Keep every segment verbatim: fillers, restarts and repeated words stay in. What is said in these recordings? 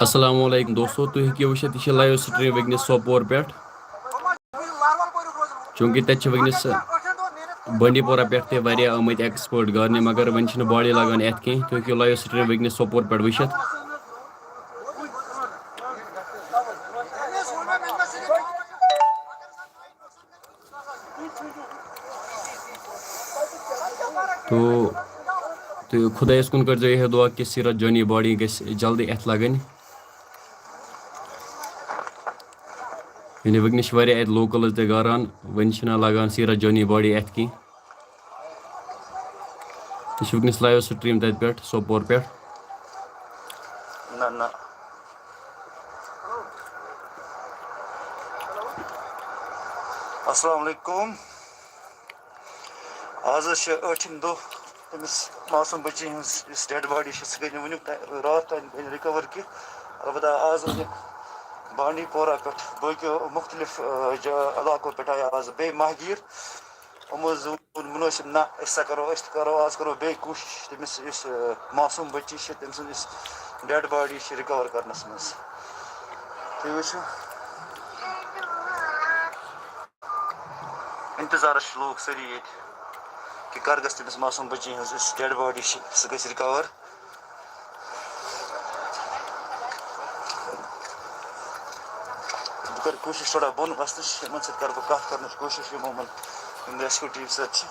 السلام علیکم دوستو، تُہۍ ہیٚکِو وٕچھِتھ، یہِ چھِ live stream وٕنکیٚنَس سوپور پٮ۪ٹھ۔ چوٗنٛکہِ تَتہِ چھِ وٕنکیٚنَس بانڈی پورہ پٮ۪ٹھ تہِ واریاہ آمٕتۍ expert گارنہِ، مگر وۄنۍ چھِنہٕ body لگان یَتھ کینٛہہ۔ تُہۍ ہیٚکِو live stream وٕنکیٚنَس سوپور پٮ۪ٹھ وٕچھِتھ۔ تو تہٕ خۄدایَس کُن کٔرۍزیو یِہوٚے دُعا کہِ سیٖرت جانی body گژھِ جلدی اَتھِ لَگٕنۍ۔ یعنی وٕنکیٚنَس چھِ واریاہ اَتہِ locals تہِ گاران، وۄنۍ چھِنہٕ لَگان سیٖرت جانی body اَتھِ کینٛہہ۔ یہِ چھِ وٕنکیٚنَس live stream تَتہِ پٮ۪ٹھ، سوپور پٮ۪ٹھ۔ نہ، نہ۔ السلام علیکم۔ آز حظ چھِ ٲٹھِم دۄہ أمِس معصوٗم بٔچی ہٕنٛز یُس dead body چھِ، سُہ گٔے نہٕ وٕنیُک تام، راتھ تام گٔے نہٕ recover کینٛہہ۔ البتہ آز وٕنہِ بانڈی پورہ پٮ۪ٹھ باقیو مُختلف، آ، جا-، علاقو پٮ۪ٹھ آیہِ آز بیٚیہِ ماہگیٖر۔ یِمو حظ ووٚن مُنٲسِب، نہ، أسۍ ہسا کرو، أسۍ تہِ کرو، آز کرو بیٚیہِ کوٗشِش تٔمِس، یُس، آ، معصوٗم بٔچی چھِ، تٔمۍ سٕنٛز یُس dead body چھِ، recover کرنَس منٛز۔ تُہۍ وٕچھِو، اِنتظارَس چھِ لوٗکھ سٲری ییٚتہِ کہِ کر گژھِ تٔمِس معصوٗم بٔچی ہٕنٛز یُس dead body چھِ، سُہ گژھِ recover۔ بہٕ کَرٕ کوٗشِش تھوڑا بۄن وَسنٕچ، یِمَن سۭتۍ کَرٕ بہٕ کَتھ کَرنٕچ کوٗشِش، یِم یِمَن، یِم rescue team سۭتۍ چھِ۔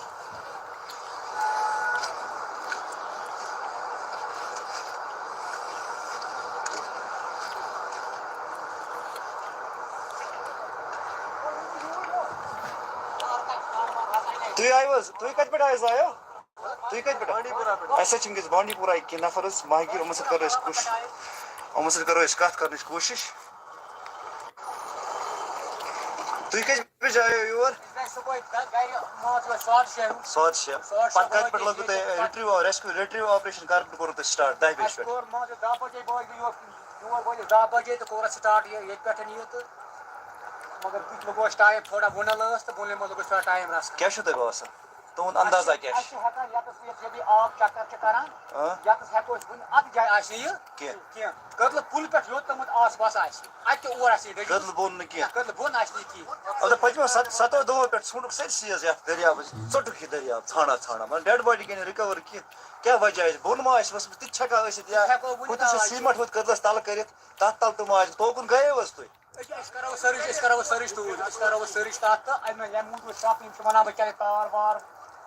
تُہۍ آیِو حظ؟ تُہۍ کَتہِ پٮ۪ٹھ آیِو حظ؟ آیو؟ تُہۍ کَتہِ پٮ۪ٹھ؟ اَسہِ حظ چھِ وٕنکیٚس بانڈی پورہ کہِ نفر حظ، ماہگیٖر، یِمَن سۭتۍ کَرو أسۍ کوٗشِش، یِمَن سۭتۍ کَرو أسۍ کَتھ کَرنٕچ کوٗشِش۔ تُہۍ کٔژِ بَجہِ آیو یور؟ أسۍ گٔے صُبحٲے گَ-، گَرِ، مان ژٕ، ساڑٕ شےٚ ہیوٗ۔ ساڑٕ شےٚ۔ ساڑٕ شےٚ پَتہٕ کَتہِ پٮ۪ٹھ بٲگۍ لوٚگوٕ أسۍ تۄہہِ ییٚتہِ پٮ۪ٹھ۔ Retrieve، rescue، retrieve operation کَر پٮ۪ٹھ کوٚروٕ تۄہہِ start؟ دَہہِ بَجہِ اَسہِ پٮ۪ٹھ؟ کوٚر، مان ژٕ، دَہ بَجے بٲگۍ یور، یور وٲتۍ أسۍ دَہ بَجے تہٕ کوٚر اَسہِ start یہِ ییٚتہِ پٮ۪ٹھ یہِ تہٕ مگر بہٕ تہِ لوٚگوس time تھوڑا وُنل ٲس تہٕ وُنلہِ منٛز لوٚگُس تھوڑا time رَژھ کھنٛڈ۔ کیٛاہ چھُو تۄہہِ باسان؟ تُہُنٛد انداز اَسہِ، کیٛاہ اَسہِ چھُ؟ چھِ ہٮ۪کان یَتَس ییٚتہِ ییٚلہِ آب چکر چھِ کران، آ؟ یَتَس ہٮ۪کو أسۍ ؤنِتھ، اَتھ جایہِ آسہِ نہٕ یہِ کینٛہہ۔ کینٛہہ۔ کٔدلہٕ پُلہِ پٮ۪ٹھ یوٚت تامَتھ آس پاس آسہِ، اَتہِ تہِ اور آسہِ یہِ دٔلیٖل۔ کٔدلہٕ بۄن نہٕ کینٛہہ۔ نہ، کٔدلہٕ بۄن آسہِ نہٕ یہِ کینٛہہ۔ البتہ پٔتمیو ست-، ستو دۄہو پٮ۪ٹھ ژھُنُکھ سٲرسٕے حظ یَتھ دٔریاوَس، ژوٚٹُکھ یہِ دٔریاو، ژھانٛڈان ژھانٛڈان۔ مگر dead body گٔے نہٕ recover کینٛہہ۔ کیٛاہ وجہ آسہِ؟ بۄن ما آسہِ ؤژھمٕژ؟ تہِ تہِ چھَکا ٲسِتھ یا أسۍ ہٮ۪کو ؤنِتھ ہُتہِ چھُ آز یہِ۔ سیٖمَٹھ ہُتھ کٔدلَس تَلہٕ کٔرِتھ، تَتھ تَل تہِ ما آسہِ؟ توکُن گٔیو حظ تُہۍ؟ أسۍ، أسۍ کرو search، أسۍ کرو search توٗرۍ، أسۍ کرو search تَتھ تہٕ اَمہِ، ییٚمہِ موٗجوٗب أسۍ چھِ اَتھ، یِم چھِ وَنان، وۄنۍ کیٛاہ یہِ تار وار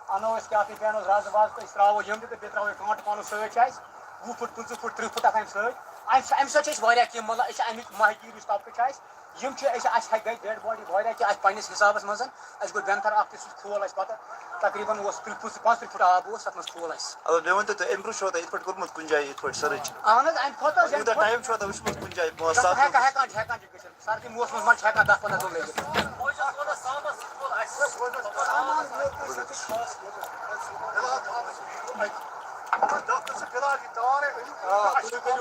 اَنو أسۍ، کیٛاہ تہِ پینو رَز وَز تہٕ أسۍ ترٛاوو یِم تہِ تہٕ بیٚیہِ ترٛاوو یہِ کانٛٹہٕ پانَس سۭتۍ چھِ اَسہِ وُہ فُٹ، پٕنٛژٕہ فُٹ، تٕرٛہ فُٹ آسان اَمہِ سۭتۍ۔ اَمہِ سۭ-، اَمہِ سۭتۍ چھِ أسۍ واریاہ کینٛہہ، مطلب، أسۍ چھِ اَمِکۍ ماہی گیٖر یُس طبقہٕ چھِ اَسہِ، یِم چھِ أسۍ، اَسہِ ہٮ۪کہِ گٔے dead body واریاہ کینٛہہ اَسہِ پنٛنِس حِسابَس منٛز۔ اَسہِ گوٚو بٮ۪نتھٕر اَکھ تہِ سُہ کھول اَسہِ پَتہٕ تقریٖباً اوس تٕرٛہ فُٹ، پانٛژھ تٕرٛہ فُٹ آب اوس تَتھ منٛز کھول اَسہِ۔ اَدٕ مےٚ ؤنۍ تو تُہۍ، اَمہِ برٛونٛہہ چھُوا تۄہہِ یِتھ پٲٹھۍ کوٚرمُت کُنہِ جایہِ یِتھ پٲٹھۍ search؟ اہن حظ، اَمہِ کھۄتہٕ حظ، اَمہِ یوٗتاہ کھۄتہٕ time چھُوا تۄہہِ وٕچھمُت کُنہِ جایہِ پانٛژھ ستھ ہٮ۪کان، دۄہ؟ ہٮ۪کان چھِ، ہٮ۪کان چھِ گٔژھِتھ۔ سردی موسمس منٛز چھِ ہٮ۪کان دَہ پنٛداہ دۄہ لٔگِتھ۔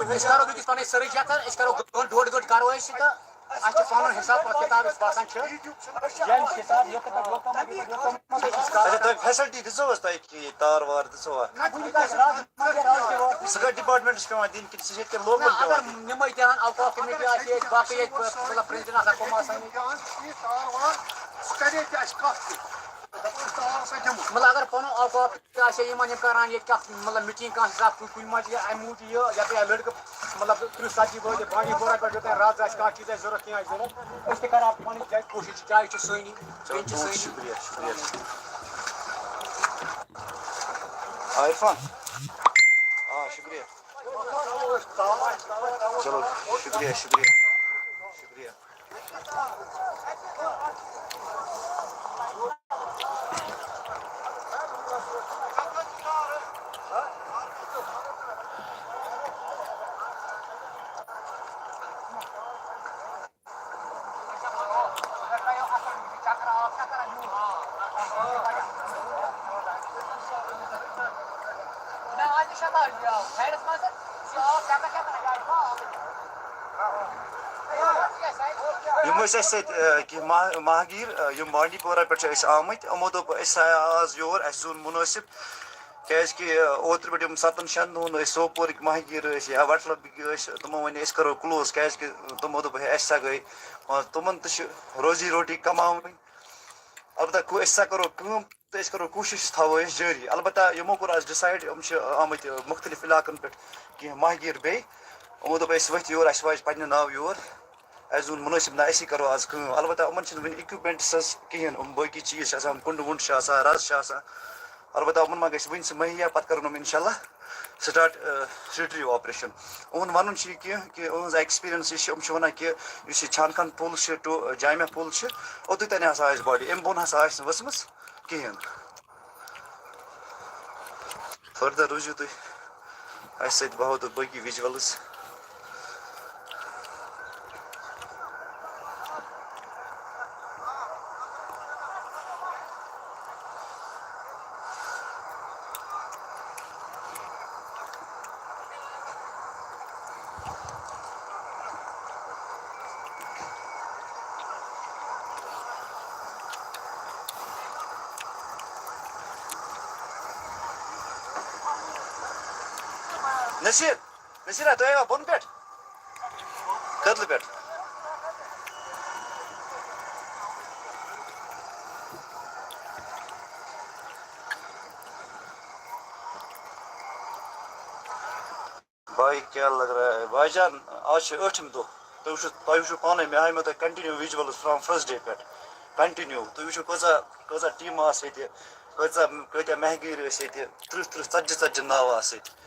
أسۍ کرو بیٚکِس پنٕنۍ search یتھ، أسۍ کرو گٲنٛٹہٕ ڈۄڈ گٲنٛٹہٕ کرو أسۍ یہِ تہٕ اَسہِ چھُ پنُن حساب پتہٕ کِتاب یُس باسان چھُ، ییٚمہِ حساب یوٚت پٮ۪ٹھ یوٚت تام، یوٚت تام، یوٚت تام، یوٚت تام، یوٚت تام، اچھا، تۄہہِ facility دِژوٕ حظ تۄہہِ کہِ یہِ تار وار دِژوٕ؟ نہ، وٕنیُک آسہِ راتھ، وٕنیُک آسہِ راتھ۔ سُہ گٔے department چھِ پٮ۪وان دِنۍ کِنہٕ سُہ چھِ ییٚتہِ کٮ۪ن نہ، local پٮ۪وان اگر دِنۍ؟ نِمَے تہِ ہن، اوقاف committee آسہِ ییٚتہِ، باقٕے ییٚتہِ، مطلب، پرٛزنٹر آسان، کٕم آسان ییٚتہِ۔ سُہ کَرِ ییٚتہِ اَسہِ کَتھ تہِ۔ دَپان، أسۍ تہِ آو سا دِمو۔ مطلب، اگر پَنُن اوقاف تہِ آسہِ ہا یِمَن یِم کَران ییٚتہِ کیٛاہ، مطلب، meeting کانٛہہ حِساب کُنہِ، کُنہِ منٛز یہِ اَمہِ موٗجوٗب یہِ، یَپٲرۍ آے لٔڑکہٕ، مطلب، تٕرٛہ ژتجی وٲتۍ بانڈی پورہ پٮ۪ٹھ، یوٚتام رَز آسہِ، کانٛہہ چیٖز آسہِ ضوٚرَتھ، کینٛہہ آسہِ ضوٚرَتھ، أسۍ تہِ کَرو پَنٕنۍ جایہِ کوٗشِش، چاہے چھُ سٲنی، چلو، بیٚیہِ چھِ تُہُنٛد سٲنی۔ شُکریہ، شُکریہ۔ عارفان۔ آ، شُکریہ۔ چلو، شُکریہ، شُکریہ، شُکریہ۔ یِم ٲسۍ اَسہِ سۭتۍ، آ، کینٛہہ ماہ-، ماہگیٖر، آ، یِم بانڈی پورہ پٮ۪ٹھ چھِ أسۍ آمٕتۍ۔ یِمو دوٚپ، أسۍ آے آز یور، اَسہِ زیوٗن مُنٲسِب۔ کیازِ کہِ اوترٕ پٮ۪ٹھ یِم ستن شٮ۪ن دۄہن ٲسۍ سوپورٕکۍ ماہی گیٖر ٲسۍ یا وٹلبٕکۍ ٲسۍ، تِمو وَنے أسۍ کرو کلوز، کیازِ کہِ تِمو دوٚپ ہے اَسہِ سا گٔے، مان، تِمن تہِ چھِ روزی روٹی کماوٕنۍ۔ البتہ کو-، أسۍ سا کرو کٲم تہٕ أسۍ کرو کوٗشش، تھاوو أسۍ جٲری۔ البتہ یِمو کوٚر آز ڈِسایڈ، یِم چھِ آمٕتۍ مُختلف علاقن پٮ۪ٹھ، کینٛہہ ماہی گیٖر بیٚیہِ، یِمو دوٚپ اَسہِ ؤتھۍ یور، اَسہِ واجہِ پننہِ ناوٕ یور۔ اَسہِ زون مُنٲسِب نہ، أسی کَرو آز کٲم۔ البتہ یِمَن چھِنہٕ وٕنہِ اِکوِپمٮ۪نٛٹٕس حظ کِہیٖنۍ، یِم باقٕے چیٖز چھِ آسان، کُنٛڈٕ وُنٛڈٕ چھِ آسان، رَز چھِ آسان۔ البتہ یِمَن ما گژھِ وٕنہِ سُہ مہیا، پَتہٕ کَرَن یِم اِنشاء اللہ سٹاٹ، آ، ریٹریو آپریشن۔ یِہُنٛد وَنُن چھُ یہِ کہِ، کہِ یِہٕنٛز ایکسپیرینس یہِ چھِ، یِم چھِ وَنان کہِ یُس یہِ چھان خان پُل چھِ ٹُو، آ، جامع پُل چھِ، اوٚتُے تانۍ ہسا آسہِ باڈی، اَمہِ بۄن ہسا آسہِ نہٕ ؤژھمٕژ کِہیٖنۍ۔ فٔردَر روٗزِو تُہۍ اَسہِ سۭتۍ، بہٕ ہاوو تۄہہِ باقٕے وِجوَلٕز۔ نصیٖر، نصیٖرا، تُہۍ آیوا بۄنہٕ پٮ۪ٹھ؟ کٔدلہٕ پٮ۪ٹھ؟ بھائی کیا لگ رہا ہے؟ بھائی جان، آز چھِ ٲٹھِم دۄہ۔ تُہۍ وٕچھِو، تۄہہِ وٕچھِو پانَے، مےٚ ہاوِ مےٚ تۄہہِ continue visuals from first day پٮ۪ٹھ۔ Continue۔ تُہۍ وٕچھِو کۭژاہ، کۭژاہ ٹیٖمہٕ آسہٕ ییٚتہِ، کۭژاہ، کۭتیٛاہ مہگیٖر ٲسۍ ییٚتہِ، تٕرٛہ، تٕرٛہ، ژَتجی، ژَتجی ناوٕ آسہٕ ییٚتہِ۔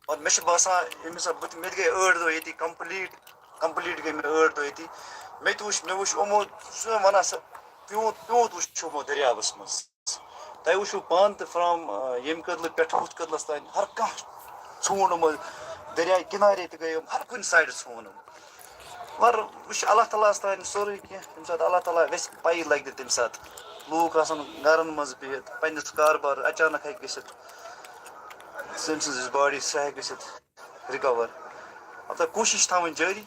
اور مےٚ چھُ باسان، ییٚمہِ حساب بہٕ تہِ، مےٚ تہِ گٔے ٲٹھ دۄہ ییٚتی complete، complete گٔے مےٚ ٲٹھ دۄہ ییٚتی۔ مےٚ تہِ وٕچھ، مےٚ وٕچھ یِمو، سُہ وَنان سُہ پیوٗنٛت، پیوٗنٛت وٕچھُکھ یِمو دٔریاوَس منٛز۔ تۄہہِ وٕچھِو پانہٕ تہِ from، آ، ییٚمہِ کٔدلہٕ پٮ۪ٹھ ہُتھ کٔدلَس تام، ہر کانٛہہ ژھوٗن یِمو، دٔریاے کِنارے تہِ گٔے یِم، ہر کُنہِ سایڈٕ ژھوٗن یِم۔ مگر وٕچھ، اللہ تعالیٰ ہَس تام سورُے کینٛہہ، ییٚمہِ ساتہٕ اللہ تعالیٰ وٮ۪ژھِ، پَیی لَگہِ نہٕ تَمہِ ساتہٕ۔ لوٗکھ آسَن گَرَن منٛز بِہِتھ، پنٛنِس کاربار اچانک ہیٚکہِ گٔژھِتھ، تٔمۍ سٕنٛز یُس باڈی سۄ ہیٚکہِ گٔژھِتھ رِکَوَر۔ البتہ کوٗشِش چھِ تھاوٕنۍ جٲری۔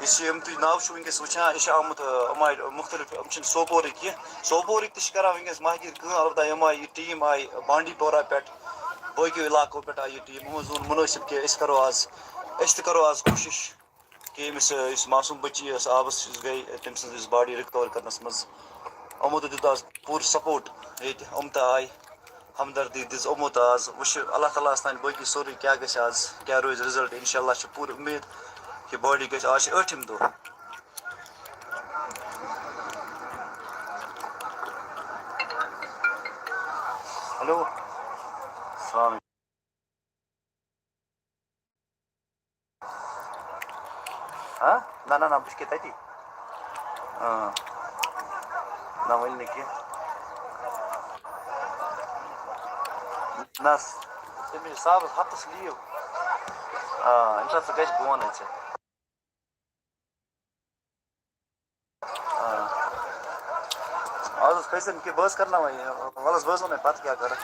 یُس یہِ یِم تُہۍ ناوٕ چھِو وٕنکیٚس وٕچھان، یہِ چھِ آمُت، آ، یِم آیہِ مُختٔلِف، یِم چھِنہٕ سوپورٕکۍ کینٛہہ۔ سوپورٕکۍ تہِ چھِ کران وٕنکیٚس ماہگیٖر کٲم، البتہ یِم آیہِ، یہِ ٹیٖم آیہِ بانڈی پورہ پٮ۪ٹھ، باقیو علاقو پٮ۪ٹھ آیہِ یہِ ٹیٖم۔ یِمو زون مُنٲسِب کہِ أسۍ کرو آز، أسۍ تہِ کرو آز کوٗشِش کہِ أمِس، آ، یُس معصوٗم بٔچی ٲس آبَس یُس گٔے، تٔمۍ سٕنٛز یُس باڈی رِکَوَر کرنَس منٛز، یِمو تہِ دیُت آز پوٗرٕ سپورٹ ییٚتہِ۔ یِم تہِ آیہِ، ہمدردی دِژ یِمو تہٕ آز وٕچھِ اللہ تعالیٰ ہَس تانۍ باقٕے سورُے کیٛاہ گژھِ آز، کیٛاہ روزِ رِزلٹ۔ اِنشاء اللہ چھِ پوٗرٕ اُمید کہِ باڈی گژھِ، آز چھِ ٲٹھِم دۄہ۔ ہیلو، السلام علیکم۔ ہاں؟ نہ، نہ، نہ، بہٕ چھُس کہِ تَتی۔ اۭں۔ نہ، وٕنہِ نہٕ کینٛہہ۔ نہ، تٔمِس چھِ صاحبَس ہفتَس لیٖو۔ آ، ییٚمہِ ساتہٕ سُہ گژھِ، بہٕ وَنَے ژےٚ۔ آ۔ آز حظ کھٔتۍ زَن کہِ بہٕ حظ کَرناوَے یہِ۔ وَلہٕ حظ، بہٕ حظ وَنَے پَتہٕ کیٛاہ کَرٕ۔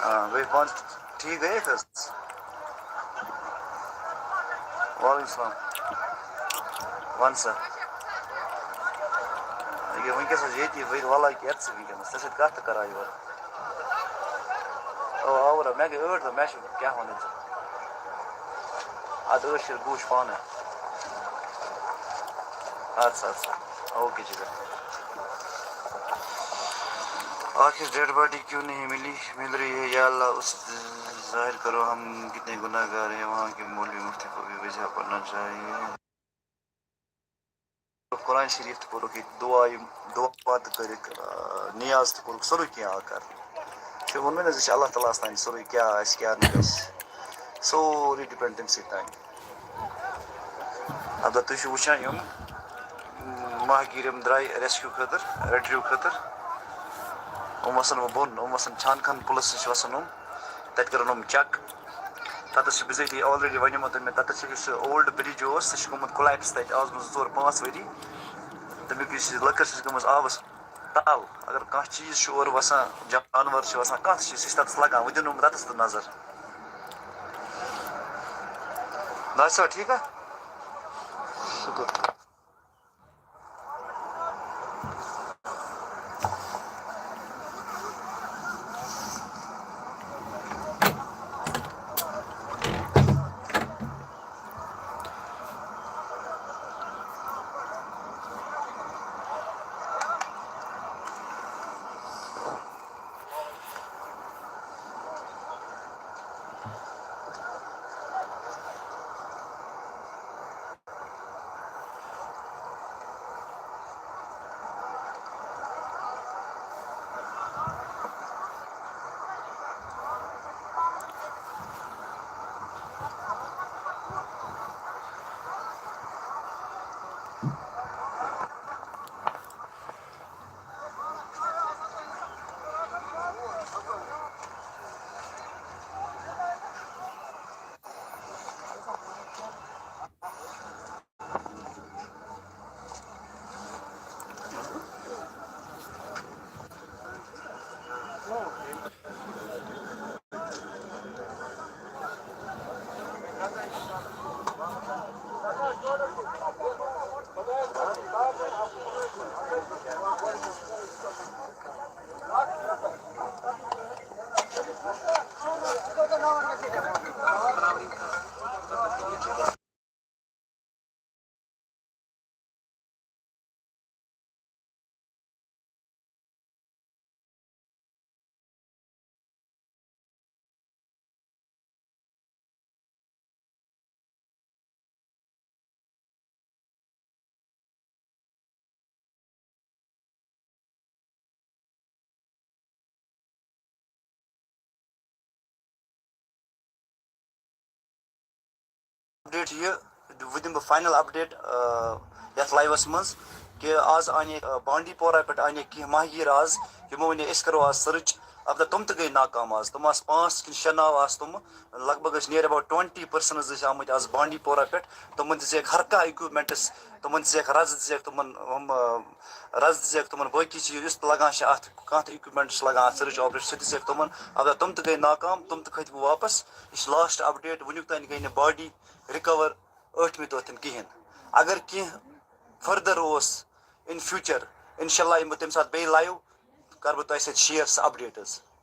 آ، بیٚیہِ پانہٕ ٹھیٖک گٔیے حظ؟ وعلیکم السلام۔ وَن سا۔ یہِ وٕنکیٚس حظ ییٚتی، وۄنۍ وَلہٕ کہِ یَتھ ژٕ وٕنکیٚنَس، ژےٚ سۭتۍ کَتھ تہٕ کَران یورٕ۔ اَوا، آوُر ہا، مےٚ گٔے ٲٹھ دۄہ، مےٚ چھُ کیٛاہ وَنَے ژےٚ۔ اَدٕ ٲش کٔرِتھ، بہٕ وٕچھٕ پانَے۔ اَدٕ سا، اَدٕ سا۔ اوکے جِگر۔ آخر ڈیڈ باڈی کیوں نہیں ملی، مل رہی ہے؟ یا اللہ، اس ظاہر کرو ہم کتنے گناہ گار ہیں، وہاں کے مولوی مفتی کو بھی وظیفہ پڑھنا چاہیے۔ قرآن شریف تہِ کوٚرُکھ ییٚتہِ، دُعا یِم، دُعا تہِ کٔرِکھ، آ، نیاز تہِ کوٚرُکھ، سورُے کینٛہہ آو کرنہٕ۔ چھُ ووٚنمُت نہ حظ، یہِ چھُ اللہ تعالیٰ ہَس تانۍ، سورُے کیٛاہ آسہِ، کیٛاہ نہٕ آسہِ، سورُے ڈِپٮ۪نٛڈ تٔمۍ سٕے تانۍ۔ البتہ تُہۍ چھِو وٕچھان یِم، ماہگیٖر یِم درٛاے ریسکیوٗ خٲطرٕ، ریٹریو خٲطرٕ، یِم وَسَن وۄنۍ بۄن، یِم وَسَن چھان خان پُلَس نِش وَسَن یِم، تَتہِ کَرَن یِم چیک۔ تَتَس چھِ بِذٲتی آلریڈی وَنیومُت مےٚ، تَتَس چھِ یُس یہِ اولڈ بِرٛج اوس، سُہ چھُ گوٚمُت کۄلیپٕس تَتہِ آز برونٛہہ زٕ ژور پانٛژھ ؤری۔ تَمیُک یُس یہِ لٔکٕر چھِ گٔمٕژ آبَس تَل۔ اگر کانٛہہ چیٖز چھُ اورٕ وَسان، جانوَر چھِ وَسان، کانٛہہ تہِ چیٖز، سُہ چھِ تَتَس لَگان، وۄنۍ دِنو بہٕ تَتَس تہِ نظر۔ ناصر صٲب، ٹھیٖک ہا؟ شُکُر۔ اپڈیٹ یہِ، وۄنۍ دِمہٕ بہٕ فاینل اپڈیٹ، آ، یتھ لایوس منٛز، کہِ آز آنے، آ، بانڈی پورہ پٮ۪ٹھ آنے کینٛہہ ماہگیٖر آز، یِمو ونے أسۍ کرو آز سٔرٕچ۔ البتہ تِم تہِ گٔے ناکام آز، تِم آسہٕ پانٛژھ کِنہٕ شےٚ ناو آسہٕ تِم، لگ بگ ٲسۍ near about twenty persons ٲسۍ آمٕتۍ آز بانڈی پورہ پٮ۪ٹھ۔ تِمن دِژیکھ ہر کانٛہہ equipments، تِمن دِژیکھ رزٕ، دِژیکھ تِمن ہُم، آ، رزٕ دِژیکھ تِمن، باقٕے چیٖز یُس تہِ لگان چھِ اتھ، کانٛہہ تہِ equipment چھُ لگان اتھ سٔرٕچ آپریشن، سُہ تہِ دِژیکھ تِمن۔ البتہ تِم تہِ گٔے ناکام، تِم تہِ کھٔتۍ واپس۔ یہِ چھِ last update، وُنیُک تام گٔے نہٕ body recover ٲٹھمہِ دۄہ تہِ نہٕ کِہیٖنۍ۔ اگر کینٛہہ further اوس in future، انشاءاللہ یِمہٕ بہٕ تَمہِ ساتہٕ بیٚیہِ live، کَرٕ بہٕ تۄہہِ سۭتۍ share سُہ updates۔